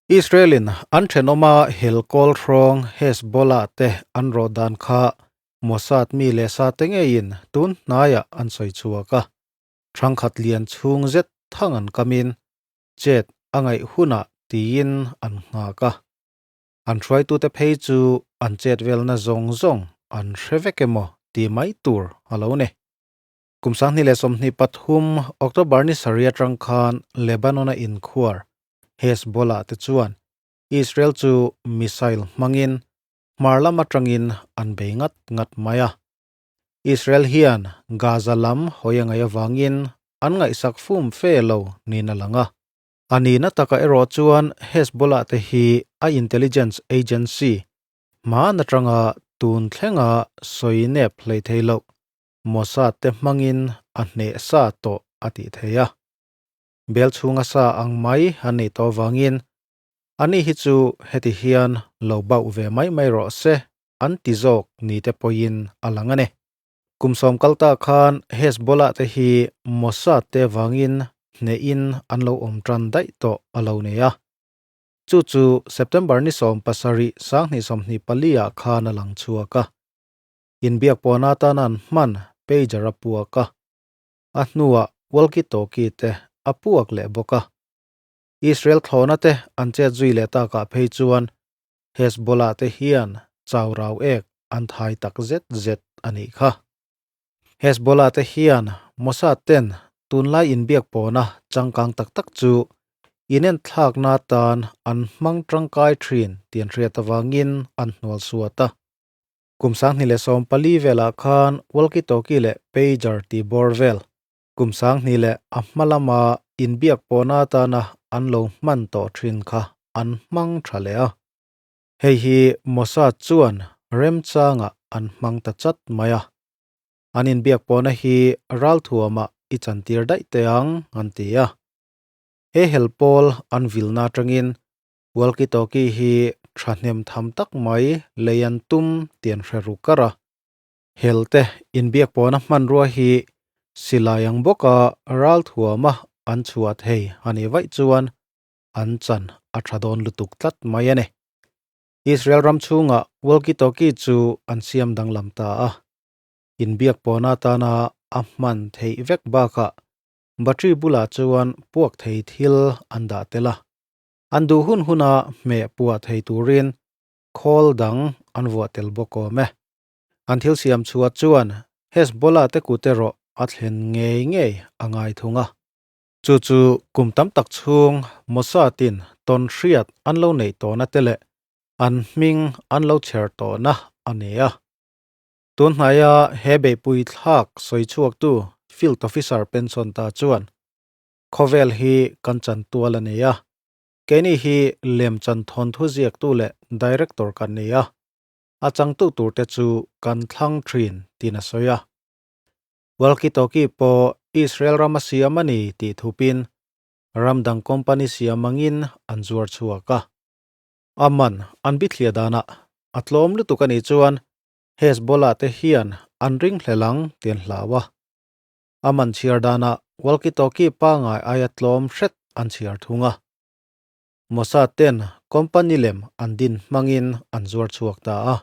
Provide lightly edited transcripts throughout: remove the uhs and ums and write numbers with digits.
Israel-in an thenawma hel kawl hrawng Hezbollah te an rawh dan kha Mossad mi leh sa te ngeiin tun hnaiah an sawi chhuak a. Thangkhat lian chhung zet thang an kamin chet a ngaih hunah tiin an nghak a. An hruaitute phei chu an chet velna zawng zawng an hre vek emaw ti mai tur a lo ni. Kum 2023 October ni sarih atang khan Lebanon-a inkhuar Hezbollah te chuan Israel chu missile hmangin hmar lam atangin an bei ngat ngat mai a. Israel hian Gaza lam hawi a ngaih avangin an ngaihsak fum fe lo niin a lang a. A nihna takah erawh chuan Hezbollah te hi a intelligence agency hmaan atanga tun thlenga sawi nep hlei thei loh Mossad te hmangin a hneh sa tawh a tih thei a. Bel chhunga sa ang mai an neih tawh avangin ani hi chu heti hian lo bauh ve mai mai rawh se an ti zawk ni te pawhin a lang a ni. Kum sawm kal ta khan Hezbollah te hi Mossad te vangin hnehin an lo awm tan daih tawh a lo nei a. Chu chu September ni 17 2024 ah khan a lang chhuak a. Inbiak pawhna atana an hman pager a puak a. A hnuah walkie-talkie te a puak leh bawk a. Israel thlawhna te an chet zui leh takah phei chuan Hezbollah te hian chau rau ek an thai tak zet zet a nih kha. Hezbollah te hian Mossad ten tunlai inbiak pawhna changkang tak tak chu inenthlakna atan an hmang tangkai thin tih an hriat avangin an hnual suat a. Kum 2014 velah khan walkie-talkie leh pager tih bawr vel kum 2000 leh a hma lama inbiak pawhna atana an lo hman tawh thin kha an hmang tha leh a. Hei hi Mossad chuan remchangah an hmang ta chat mai a. An inbiak pawhna hi ralthuamah i chantir daih teh ang an ti a. He hel pawl an vilna atangin walkie-talkie hi thahnem tham tak mai lei an tum tih an hre ru kar a. Hel te inbiak pawhna hmanrua hi silai ang bawka ralthuama an chhuah thei a nih vaih chuan an chan a tha dawn lutuk tlat mai a ni. Israel ram chhungah walkie-talkie chu an siam danglam ta a. Inbiak pawhna atana a hman theih vek bakah battery bulah chuan puak thei thil an dah tel a. An duh hun huna hmeh puah thei turin khawl dang an vuah tel bawk awm e. An thil siam chhuah chuan Hezbollah te kut erawh a thlen ngei ngei a ngai thung a. Chu chu kum tam tak chhung Mossad-in tawn hriat an lo neih tawhna te leh an hming an lo chher tawhna a ni a. Tun hnaia he beihpui thlak sawi chhuaktu Field Officer pension ta chuan, Khawvel hi kan chan tual a ni a, keini hi lemchan thawnthu ziaktu leh director kan ni a, a changtu turte chu kan thlang thin tiin a sawi a. Walkie-talkie pawh Israel rama siam a ni tih thupin ram dang company siam angin an zuar chhuak a. A man an bithliah danah a tlawm lutuk a nih chuan Hezbollah te hian an ring hlel ang tih an hlau a. A man chhiar danah walkie-talkie pangai aia tlawm hret an chhiar thung a. Mossad ten company lem an din hmangin an zuar chhuak ta a.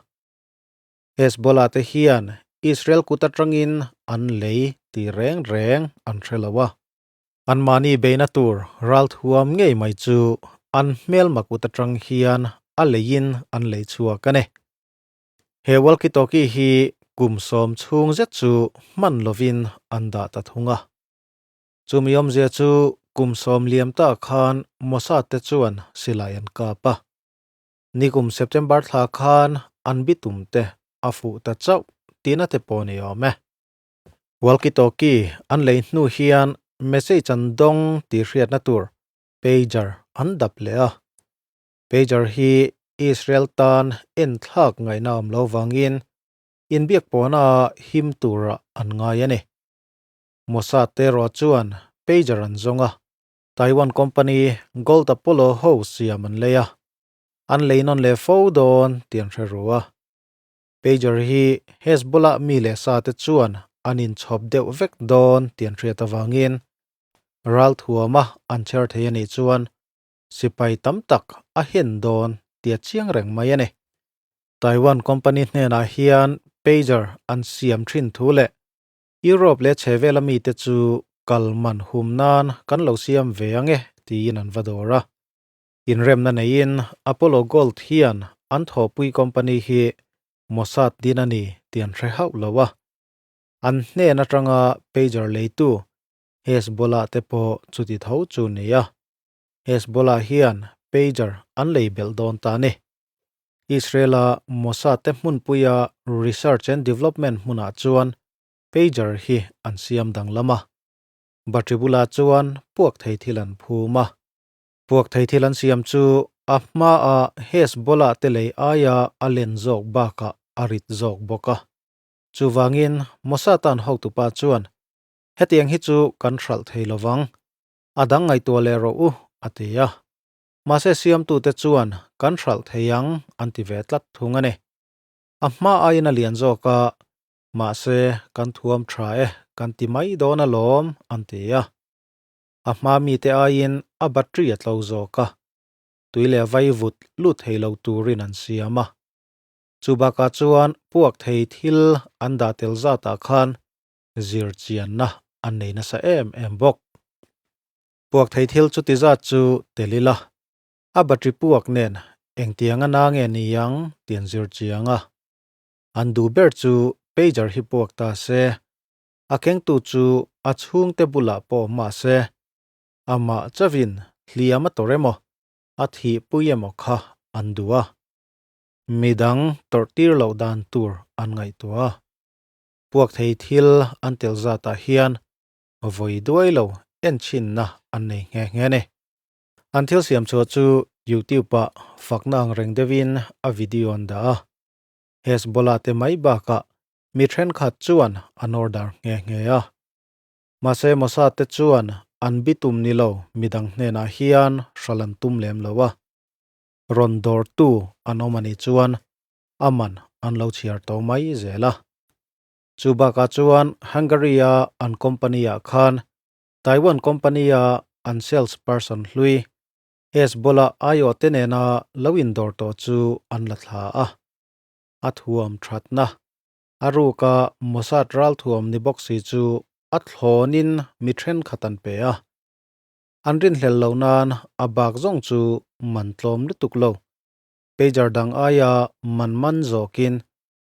Hezbollah te hian Israel kut atangin an lei tih reng reng an hre lo a. Anmahni beihna tur ralthuam ngei mai chu an hmelma kut atang hian a leiin an lei chhuak a ni. He walkie-talkie hi kum 10 chhung zet chu hman lovin an dah ta thung a. Chumi awmzia chu kum 10 liam ta khan Mossad te chuan silai an kap a. Nikum September thla khan an bitum te a fuh ta chauh tihna te pawh ni awm e. Walkie-talkie an lei hnu hian message an dawng tih hriatna tur pager an dap leh a. Pager hi Israel tan en thlak ngaihna awm lo vangin inbiak pawhna him tura an ngai a ni. Mossad te erawh chuan pager an zawng a, Taiwan company Gold Apollo ho siam an lei a, an lei nawn leh fo dawn tih an hre ru a. Pager hi Hezbollah mi leh sa te chuan an inchhawp deuh vek dawn tih an hriat avangin ralthuama an chher thei a nih chuan sipai tam tak a hen dawn tih a chiang reng mai a ni. Taiwan company hnenah hian pager an siam thin thu leh Europe leh chhehvela mite chu kal man hum nan kan lo siam ve ang e tiin an va dawr a. Inremna neiin Apollo Gold hian an thawhpui company hi Mossad din a ni tih an hre hauh lo a. An hnen atanga pager leitu Hezbollah te pawh chuti tho chu ni a. Hezbollah hian pager an lei belh dawn ta a ni. Israel-a Mossad te hmunpuia Research and Development hmunah chuan pager hi an siam danglam a. Battery bulah chuan puak thei thil an phum a. Puak thei thil an siam chu a hmaa Hezbollah te lei aia a len zawk bakah a rit zawk bawk a. Chuvangin Mossad-a'n hotupa chuan, Hetiang hi chu kan hralh thei lovang, a dang ngaihtuah leh rawh u, a ti a. Mahse siamtute chuan kan hralh thei ang an ti ve tlat thung a ni. A hma aiin a lian zawk a, mahse kan thuam tha e kan ti mai dawn alawm an ti a. A hma mite aiin a battery a tlo zawk a, tui leh vaivut lut thei lo turin an siam a. Chu bakah chuan puak thei thil an dah tel zatah khan zir chianna an nei nasa em em bawk. Puak thei thil chuti zat chu tel ila, a battery puak nen engtiang a na nge ni ang tih an zir chiang a. An duh ber chu pager hi puak ta se, a kengtu chu a chhungte bulah pawh awm mahse, amah chauhin hliam a tawrh emaw, a thihpui emaw kha an duh a. Midang tawrh tir loh dan tur an ngaihtuah a. Puak thei thil an tel zatah hian vawi duai lo enchinna an nei nghe nghe a ni. An thil siam chhuah chu YouTube-ah fakna ang reng deuhin a video an dah a. Hezbollah te mai bakah mi thenkhat chuan an order nghe nghe a. Mahse Mossad te chuan an bitum ni lo midang hnenah hian hral an tum lem lo a. Rawn dawrtu an awm a nih chuan a man an lo chhiar tawh mai zel a. Chu bakah chuan Hungary-a an company-ah khan Taiwan company-a an sales person hlui Hezbollah aiawhte nena lo indawr tawh chu an la thla a. A thuam thatna, a ruka Mossad ralthuam ni bawk si chu a thlawnin mi thenkhat an pe a. An rinhlel loh nan a bak zawng chu man tlawm lutuk lo. Pager dang aia man man zawkin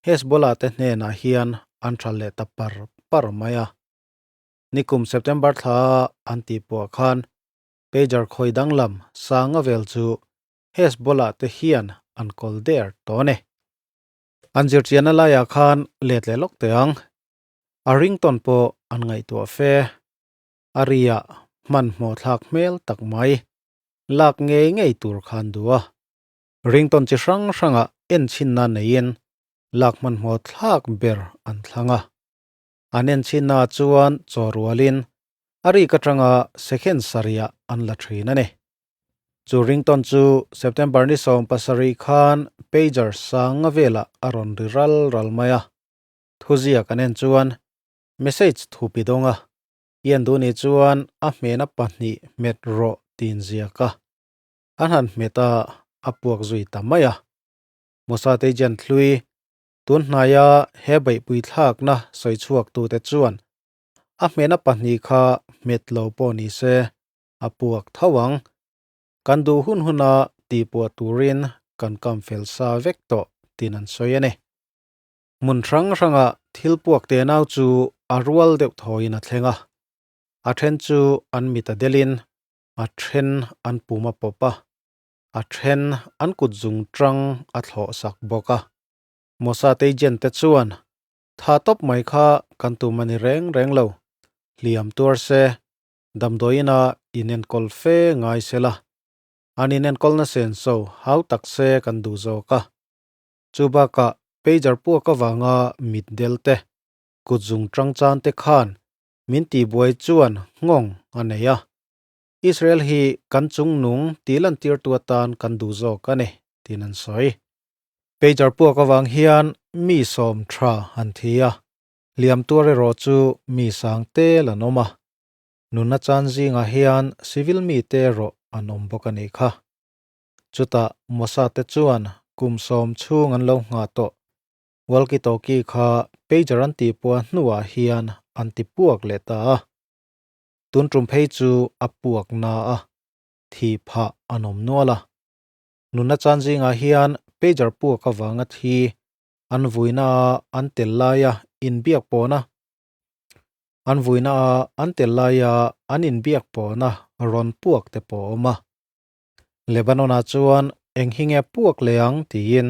Hezbollah te hnenah hian an tha leh ta par par mai a. Nikum September thla an tih pawh khan pager khawi danglam sanga vel chu Hezbollah te hian an kawl der tawh a ni. An zirchianna laiah khan let leh lawk teh ang. A ringtone pawh an ngaihtuah fe. A ria hmanhmawh thlak hmel tak mai. Lak ngei ngei tur khan duh a. Ringtone chi hrang hrangah enchhinna neiin lak hmanhmawh thlak ber an thlang a. An enchhinna chuan chaw rualin a rik atanga second sarihah an la thin a ni. Chu ringtone chu September ni 17 khan pager sanga velah a rawn ri ral ral mai a. Thuziak an en chuan message thupi dawng a, i en duh nih chuan a hmena pahnih hmet rawh tiin ziak a. An han hmet a, a puak zui ta mai a. Mossad agent hlui, tun hnaia he beihpui thlakna sawi chhuak tute chuan a hmena pahnih kha hmet lo pawh ni se a puak tho ang. Kan duh hun huna tihpuah turin kan kam fel sa vek tawh tiin an sawi a ni. Hmun hrang hranga thil puak te nau chu a rual deuh thawiin a thleng a, a then chu an mit a delin a then an pum a pawp a, a then an kut zung tang a thlawh sak bawk a. Mossad agent te chuan tha tawp mai kha kan tum a ni reng reng lo, hliam tuar se, damdawiin-a inenkawl fe ngai se la, an inenkawlna senso hau tak se kan duh zawk a. Chu bakah pager puak avanga mit del te, kut zung tang chan te khan min tihbuai chuan nghawng a nei a. Israel hi kan chungnung tih lantirtu atan kan duh zawk a ni, tiin an sawi. Pager puak avang hian mi sawm tha an thi a, hliam tuar erawh chu mi sang tel an awm a. Nunna chan zingah hian civil mite erawh an awm bawk a nih kha. Chutah Mossad te chuan kum sawm chhung an lo nghah tawh. Walkie talkie kha pager an tihpuah hnuah hian an ti puak leh ta a. Tun tum phei chu a puak na a, thi phah an awm nual a. Nunna chan zingah hian pager puak avanga thi an vuina a an tel laia inbiak pawhna an vuina a an tel laia an inbiak pawhna rawn puak te pawh a awm a. Lebanon-ah chuan eng hi nge puak leh ang tiin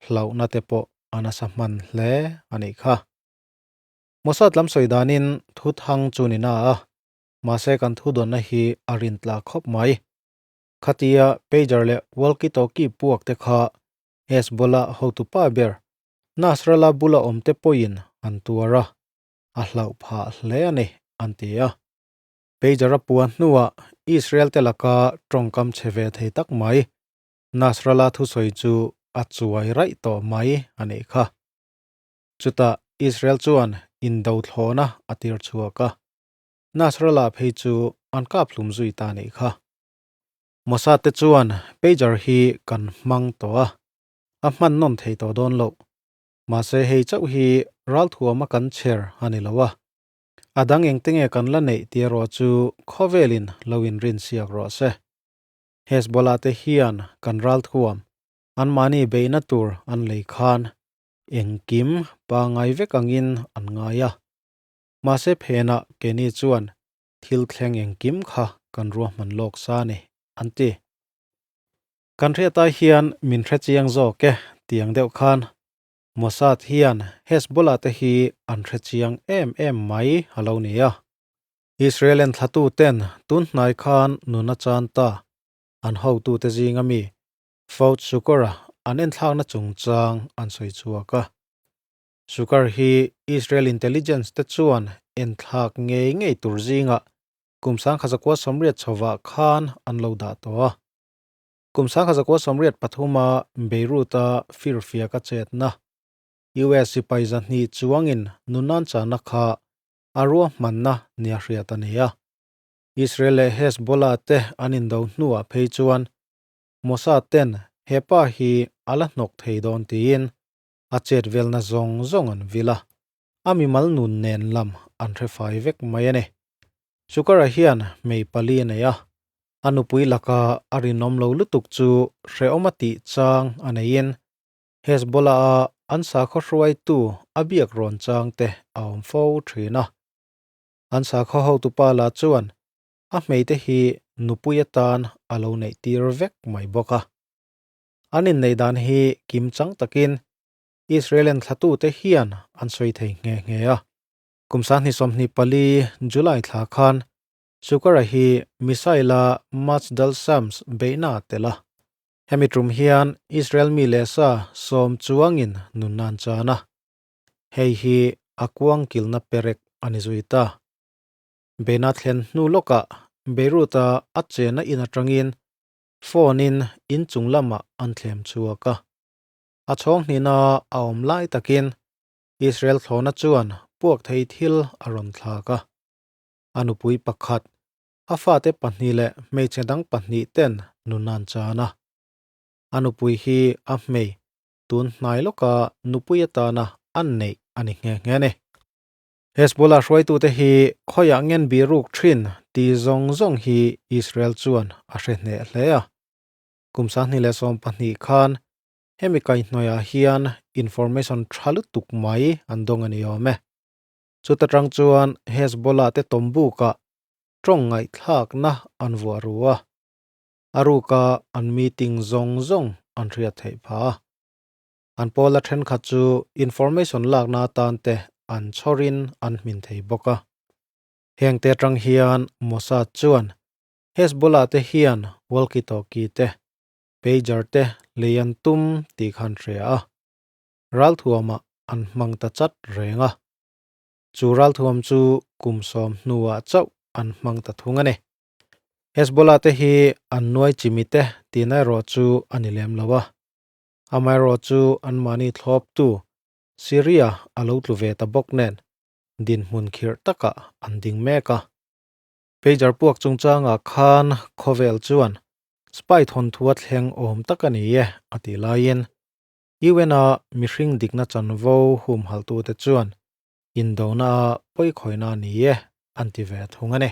hlauhna te pawh a nasa hman hle a nih kha. Mossad lam sawi danin thu thang chu ni na a, mahse kan thu dawnna hi a rintla khawp mai. Khatia pager leh walkie-talkie puak te kha Hezbollah hotupa ber Nasrallah bula awm te pawhin an tuar a, a hlauh phah hle a ni, an ti a. Pager a puan hnuah Israel te laka tawngkam chhe ve thei tak mai Nasrallah thusawi chu a chuai raih tawh mai a nih kha. Chutah Israel chuan indo thlawhna a tir chhuak a, Nasrallah phei chu an kap hlum zui ta nih kha. Mossad te chuan pager hi kan hmang tawh a, a hman nawn thei tawh dawn loh. Mahse hei chauh hi ralthuama kan chher a ni lo a, a dang engte nge kan la neih tih erawh chu khawvelin lo inrinsiak rawh se. Hezbollah te hian kan ralthuam anmahni beihna tur an lei khan engkim pangai vek angin an ngai a. Mahse phenah keini chuan thil thleng engkim kha kan ruahman lawk sa a ni, an ti. Kan hriatai hian min hrechiang zawk e tiang deuh khan Mossad hian Hezbollah te hi an hrechiang em em mai a lo ni a. Israel enthlatu ten tun hnai khan nun a chan ta an hotute zinga mi Fouad Shukor-a an enthlakna chungchang an sawi chhuak a. Shukor hi Israel intelligence te chuan enthlak ngei ngei tur zingah kum 1980 chhovah khan an lo dah tawh a. Kum 1983 a Beirut-a firfiak a chetna US sipai zahnih chuangin nunan chahna kha a ruahmanna nia hriat a ni a. Israel leh Hezbollah te an indo hnuah phei chuan Mossad ten he pa hi a la hnawk thei dawn tiin a chet velna zawng zawng an vil a, a mimal nun nen lam an hre fai vek mai a ni. Sukara hian hmei pali a nei a, a nupui laka a rinawm lo lutuk chu hrehawm a tih chang a neiin Hezbollah-a an sakhaw hruaitu a biak rawn chang te a awm fo thin a. An sakhaw hotupa lah chuan a hmeite hi nupui atan a lo neih tir vek mai bawk a. An inneih dan hi kim chang takin Israel enthlatute hian an sawi thei nghe nghe a. Kum 2024 July thla khan Sukara hi missile-a Majdal Shams beihna a tel a. Hemi tum hian Israel mi leh sa sawm chuangin nunna an chan a, hei hi a kuang kilna perek a ni zui ta. Beina thlen hnu lawkah Beirut-a a chenna in atangin phone-in inchung lamah an thlem chhuak a. A chhawng hnihna a awm lai takin Israel thlawhna chuan puak thei thil a rawn thlak a. A nupui pakhat A fate pahnih leh hmeichhe dang pahnih ten nun an chan a. A nupui hi a hmei tun hnai lawka nupui atana an neih a ni nghe nghe a ni. Hezbollah hruaitute hi khawiah ngen biruk thin ti zawng zawng hi Israel chuan a hre hneh hle a. Kum 2012 khan hemi kaihhnawihah hian information tha lutuk mai an dawng a ni awm e. Chuta tang chuan Hezbollah te tawmbukah tawng ngaihthlakna an vuah ru a, a ruka an meeting zawng zawng an hriat theih phah a. An pawla thenkhat chu information lakna atan te an chhawrin an hmin thei bawk a. Heng te atang hian Mossad chuan Hezbollah te hian walkie-talkie te, pager te lei an tum tih kha an hria a, ralthuamah an hmang ta chat reng a. Chu ralthuam chu kum sawm hnuah chauh an hmang ta thung a ni. Hezbollah te hi an nuai chimi te tihna erawh chu a ni lem lo a. Amaherawh chu anmahni thlawptu Syria a lo tlu ve ta bawk nen dinhmun khirh takah an ding mek a. Pager puak chungchangah khan khawvel chuan spy thawnthua thleng awm tak a ni e a tih laiin UN-a mihring dikna chanvo humhalhtute chuan indona pawikhawina a ni e an ti ve thung a ni.